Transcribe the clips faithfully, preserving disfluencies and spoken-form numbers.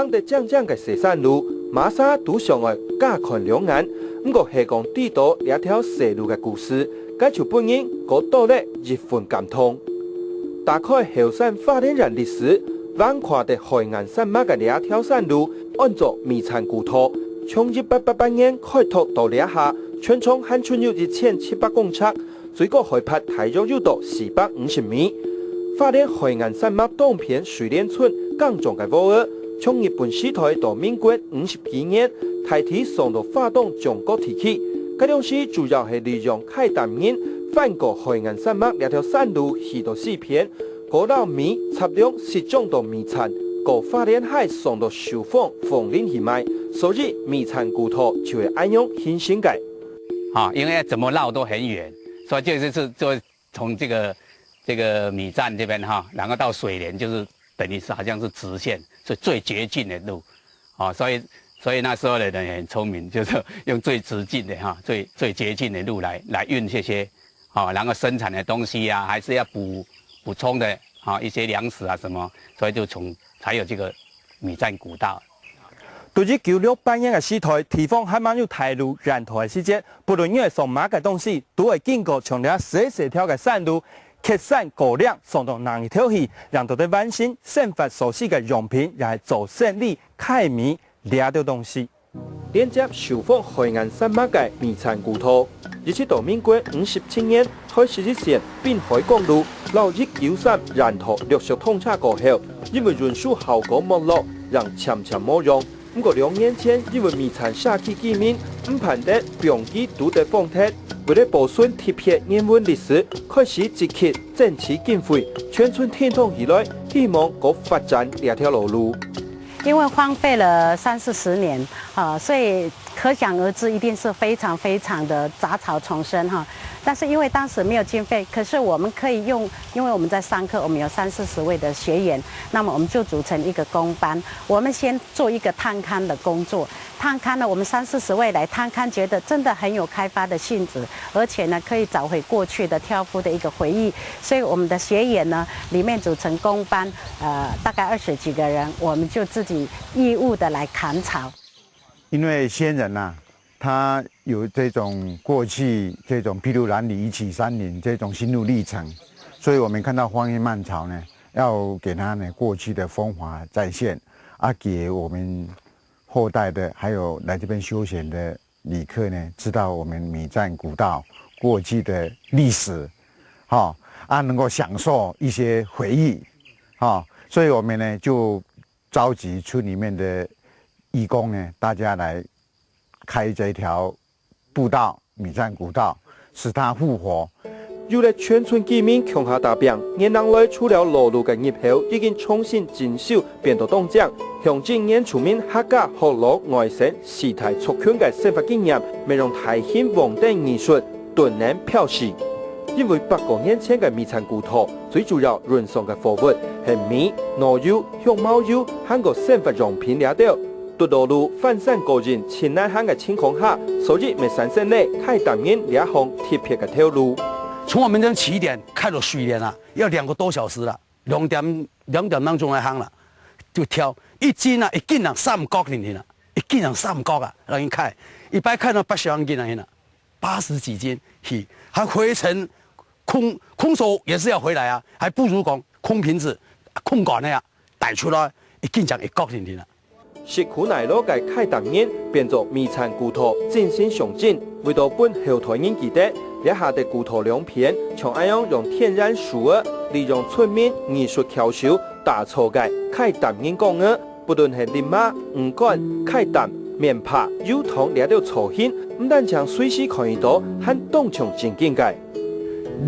行得靚靚个細山路，麼儕都想愛加看兩眼。毋過係講知著這條細路个故事，該就分人過多了一分感動。打開後山花蓮縣歷史，橫跨在海岸山脈个這條山路，安做美餐古道，從一八八八年開拓到這下，全長還存有一千七百公尺， 最高海拔大約有到四百五十米。花蓮海岸山脈東片水瀾村耕種个禾仔，從日本時代到民國五十幾年，大體送到花東中國地區。該當時主要係利用契丹人翻過海岸山脈這條山路去到西片，過摎米、雜糧集中到美餐，過花蓮海送到壽豐、鳳林去賣，所以美餐古道就係恁樣形成个。 哈，因為怎麼繞都很遠，所以就是是就從這個這個米站這邊哈，然後到水瀾，就是等於是好像是直線，是最捷徑的路，啊，所以所以那時候的人很聰明，就是用最直徑的哈，最最捷徑的路來來運這些，啊，然後生產的東西啊，還是要補補充的啊一些糧食啊什麼，所以就從才有這個米站古道。 對一九六八年个時代，地方還吂有大路、人道个時節，不論你愛送麼个東西，都會經過像這細細條个山路，蹶山過嶺，送到另一頭去，正做得完成生活所需个用品，也係做生理、契米這兜東西。連接壽豐海岸山脈个美餐古道，一直到民國五十七年，開始一線濱海公路，摎一九三人道陸續通車過後，因為運輸效果沒落，正漸漸無用。 毋過兩年前，因為美餐社區居民毋盼得放佢堵在荒忒，為了保存特別人文歷史，開始積極爭取經費，全村挺動起來，希望過發展這條老路。因為荒廢了三四十年，啊，所以可想而知，一定是非常非常的杂草丛生哈。但是因为当时没有经费，可是我们可以用，因为我们在上课，我们有三四十位的学员，那么我们就组成一个工班，我们先做一个探勘的工作。探勘呢，我们三四十位来探勘，觉得真的很有开发的性质，而且呢，可以找回过去的挑夫的一个回忆。所以我们的学员呢，里面组成工班，呃，大概二十几个人，我们就自己义务的来砍草。因为先人呐、他有这种过去这种筚路蓝缕、一曲山林这种心路历程，所以我们看到荒野漫草呢，要给他呢过去的风华再现，啊，给我们后代的还有来这边休闲的旅客呢，知道我们米站古道过去的历史，哈，啊，能够享受一些回忆，哈，所以我们呢就召集村里面的义工呢，大家来开这条步道，米站古道，使它复活。有了全村居民共下打拚，年零來除了老路个入口已經重新整修，變到當靚，鄉親原住民、客家、學老、外省四大族群个生活經驗，乜用大型黃燈藝術 都能表示。因為百過年前个米站古道，最主要運送个貨物係米、挪油、香茅油，還過生活用品這兜。堵道路翻山過嶺盡難行个情況下，所以乜產生了開擔人這項特別个頭路。從我們的起點開到水瀾啊，要兩個多小時了，兩點兩點當中來行了，就挑一斤啊，一斤啊三角零零啊，一斤啊三角啊，讓人開，一擺開到八十萬斤啊，現在。 八十幾斤去，還回程空空手也是要回來啊，還不如講空瓶子、空罐的啊帶出來，一斤講一角定定啊。食苦耐勞个開擔人變做米站古道精神象徵，為到分後代人記得，這下个古道兩片，像恁樣用天然樹仔，利用村民藝術巧手打造个開擔人講仔， 不論係笠嫲、魚乾、開擔、棉帕、油桶這兜造型，毋單淨隨時看得到，還當像真經个。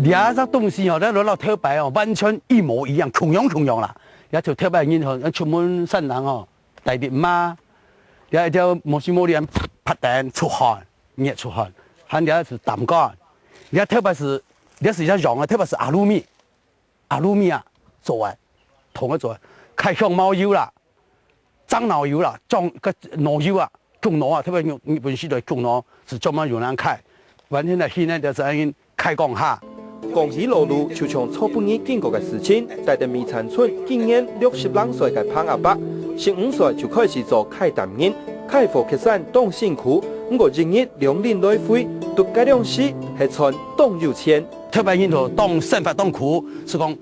這隻東西吼，咱老老頭擺哦，完全一模一樣，共樣共樣啦。也就頭擺人吼，咱出門散人吼，帶笠嫲，這一條毛絲毛簾拍等出汗，熱出汗，還這是擔竿，這頭擺是，這是一隻用个，頭擺是阿魯米，阿魯米啊，做个，銅个做个，開香茅油啦。 樟腦油啦，樟个腦油啊，樟腦啊，特別用日本時代樟腦是專門用來開，完全个現在就是恁樣開講下。講起老路，就像昨晡日經過个事情，帶等米站村今年六十零歲个彭阿伯，十五歲就開始做契丹人，開火核山當辛苦，毋過一日兩輪來回，在該量時係賺當有錢。頭擺人就當生活當苦，係講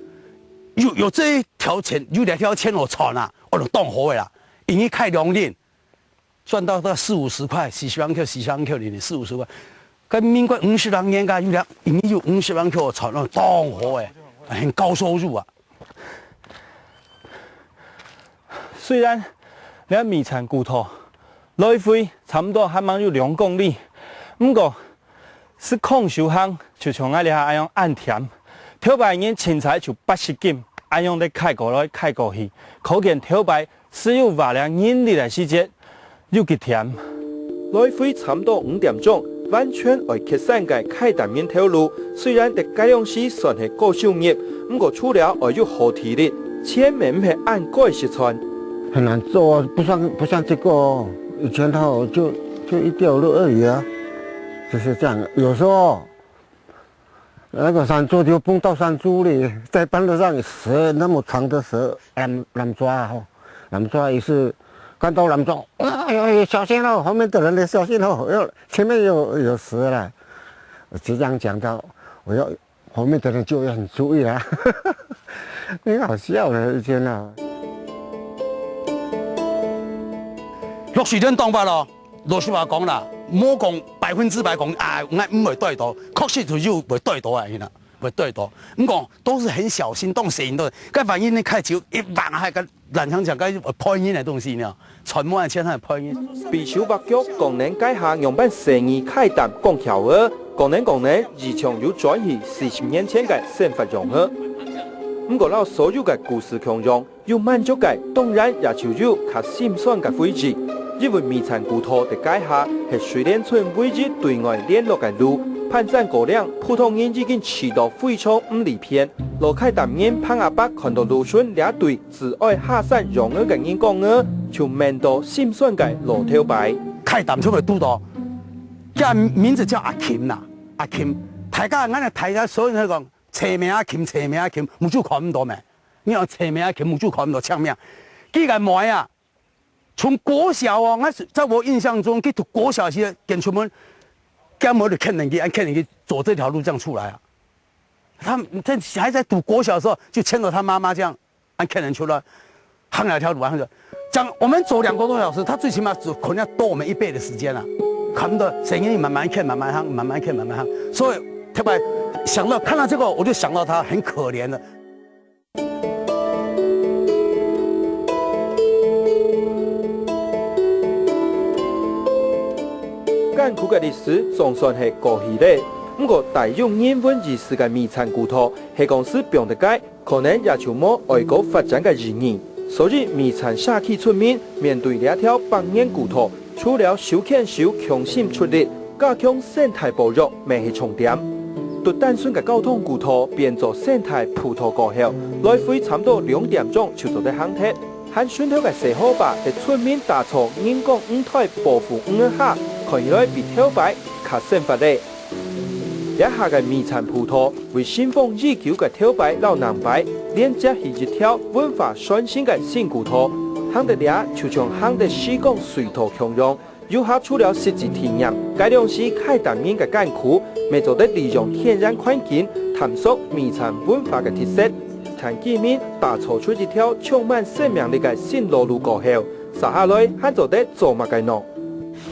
有，有這條錢，有這條錢好賺啊，哦，就當好个啦。一日開兩輪，賺到到四五十塊，四十萬塊，四十萬塊，四五十塊。該民國五十零年間，有兩，一日有五十萬塊好賺，哦，當好誒，很高收入啊。 雖然這梅山古道來回差毋多還吂有兩公里，毋過係講修行，就像𠊎這下恁樣恁悿。頭擺人清採就八十斤，恁樣咧㧡過來㧡過去，可見頭擺係有花這人力个時節， 有幾悿。來回差毋多五點鐘，完全愛核山个契丹人頭路，雖然在該量時算係高收入，毋過除了愛有好體力，錢乜毋係恁蓋實賺。很難做啊，不像，不像這個哦，以前它哦，就，就一條路而已啊，就是這樣。有時候 那個山豬就蹦到山豬裡，在半路上蛇，那麼長的蛇，蝲，蝲蛇啊，吼，蝲蛇也是看到蝲蛇，哎呦，小心哦，後面的人也小心哦，要，前面有，有蛇了。就這樣講到，我要，後面的人就要很注意啊。很好笑的，以前啊。落水人當法咯。 老實話講啦，莫講百分之百講，啊，𠊎毋會對到，確實就有會對到啊，係啦，會對到。毋過都是很小心，當細心都，該萬一你開酒一萬，還該爛香腸，該會賠人个東西呢，賺滿錢還賠人。比手畫腳，講等該下仰般生意開店講巧仔，講等講等，異像又轉去四十年前个生活樣仔。毋過摎所有个故事共樣， 有滿足个，當然也就有較心酸个回憶。因為梅山古道在該下係水瀾村唯一對外聯絡个路，盤山過嶺，普通人已經去到非常毋利便。老契丹人彭阿伯看到路脣這對只愛下山樣仔个人講仔，就愐到心酸个老頭擺。契丹就會堵到，佢名字叫阿琴啦，阿琴。大家，𠊎等大家所有人講， 青盲阿琴，青盲阿琴，目珠看毋到咩？你講青盲阿琴，目珠看毋到，青盲。佢个妹啊，從國小哦，那是在我印象中，佢讀國小時，跟出門，家母就牽等佢，牽等佢走這條路這樣出來啊。他，他還在讀國小的時候，就牽著他媽媽這樣， 恁牽等出來，行兩條路啊，講我們走兩個多小時，他最起碼只可能要多我們一倍的時間啊。看到聲音慢慢牽，慢慢行，慢慢牽，慢慢行。所以特別想到，看到這個，我就想到他很可憐的。艱苦个歷史總算係過去咧，毋過帶有人文意思个梅山古道，係講係放得該， 可能也就無愛國發展个意義。所以梅山社區村民面對這條百年古道，除了手牽手共心出力，加強生態保育乜係重點。對單純个交通古道變做生態步道過後，來回差毋多兩點鐘就做得行忒。還順頭个細河壩，係村民打造人工魚台保護魚仔蝦，看起來比頭擺較生活咧。 這下个梅山步道為信奉已久个頭擺摎南擺連接起一條文化傳承个新古道，行得這就像行得時光隧道共樣。遊客除了實際體驗該量時契丹人个艱苦，乜做得利用天然環境探索梅山文化个特色，同居民打造出一條充滿生命力个新老路過後， 接下來還做得做麼个呢？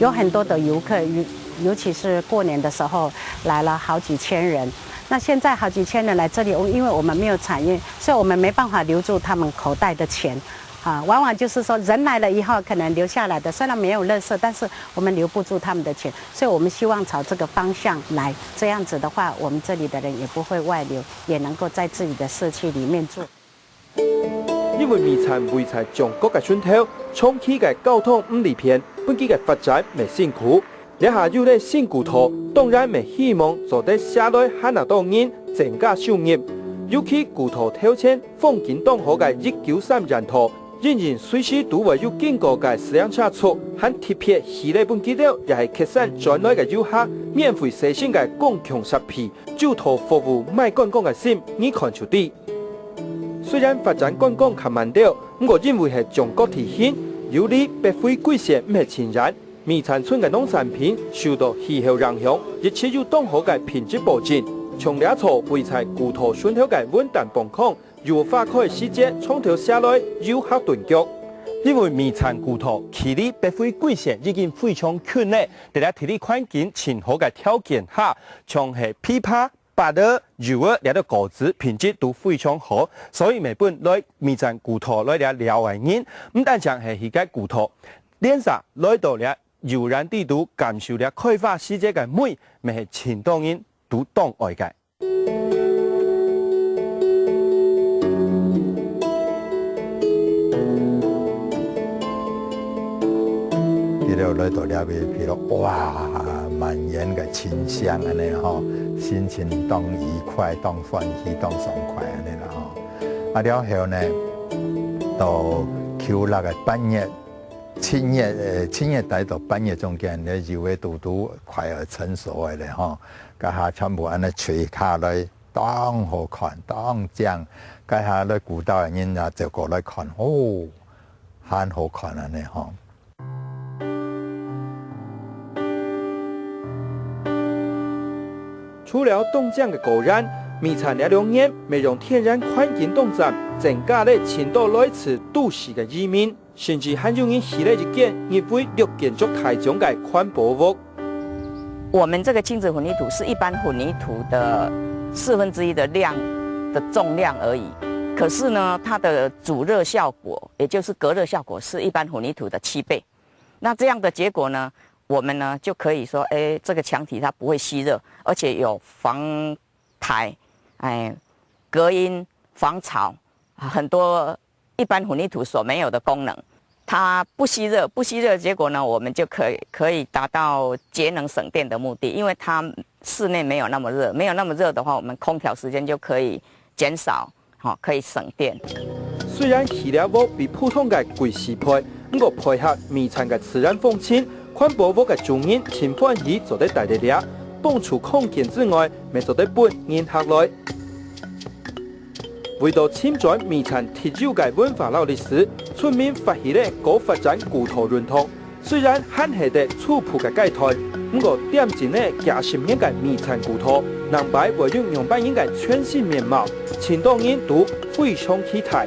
有很多的遊客，尤，尤其是過年的時候，來了好幾千人。那現在好幾千人來這裡，我，因為我們沒有產業，所以我們沒辦法留住他們口袋的錢。啊，往往就是說人來了以後，可能留下來的，雖然沒有垃圾，但是我們留不住他們的錢，所以我們希望朝這個方向來，這樣子的話，我們這裡的人也不會外流，也能夠在自己的社區裡面做。 因為梅山位在中國个脣頭，長期个交通毋利便，分佢个發展乜辛苦。這下有了新古道，當然乜希望做得接下來還較多人增加收入。尤其古道頭前風景當好个一九三沿途，隱隱隨時都會有經過个自行車族，還特別起了分佢兜也係核山轉來个遊客免費洗身个公共設備，就討服務賣觀光个心，你看就知。雖然發展觀光較慢兜，毋過因為係中國地形，有利百廢歸興毋係盡然。美餐村个農產品受到氣候影響，一直有當好个品質保證。像這座位在古道脣頭个文旦磅空，有花開時節長透下來，遊客頓腳。因為美餐古道距離百廢歸興已經非常近咧，在這地理環境盡好个條件下，像係枇杷、 芭樂、柚仔這兜果子品質都非常好，所以乜分來美餐古道來這尞个人，毋單淨係去該古道，連續來到這遊覽地圖，感受這開花時節个美，乜係盡多人都當愛个。 佢兜來到這位，譬如，哇，滿園个清香恁呢吼，心情當愉快、當歡喜、當爽快恁呢啦吼。啊，了後呢，到舊曆个八月、七月，呃，七月底到八月中間，這柚仔堵堵快要成熟个咧吼。該下全部恁呢垂下來，當好看，當靚。該下來古道个人啊，走過來看，哦，還好看恁呢吼。 除了當靚个果園，美餐這兩年乜用天然環境當讚，增加了盡多來自都市个移民，甚至還有人起了一間入圍綠建築大獎个環保屋。我們這個親子混凝土是一般混凝土的四分之一的量的重量而已，可是呢，它的阻熱效果，也就是隔熱效果，是一般混凝土的七倍。那這樣的結果呢，我們呢就可以說，哎，這個牆體它不會吸熱，而且有防台、哎，隔音、防潮，很多一般混凝土所沒有的功能。它不吸熱，不吸熱，結果呢，我們就可以可以達到節能省電的目的，因為它室內沒有那麼熱，沒有那麼熱的話，我們空調時間就可以減少，好，可以省電。雖然起了屋比普通个貴四倍，毋過配合美餐个自然風情，環保屋个主人盡歡喜做得戴在這，幫助空間之外，乜做得分人客來。為到尋轉美餐特有个文化摎歷史，村民發起了高發展古道運動。雖然還係在初步个階段，毋過恬靜了幾十年个美餐古道，能擺會有樣般人个全新面貌，盡多人都非常期待。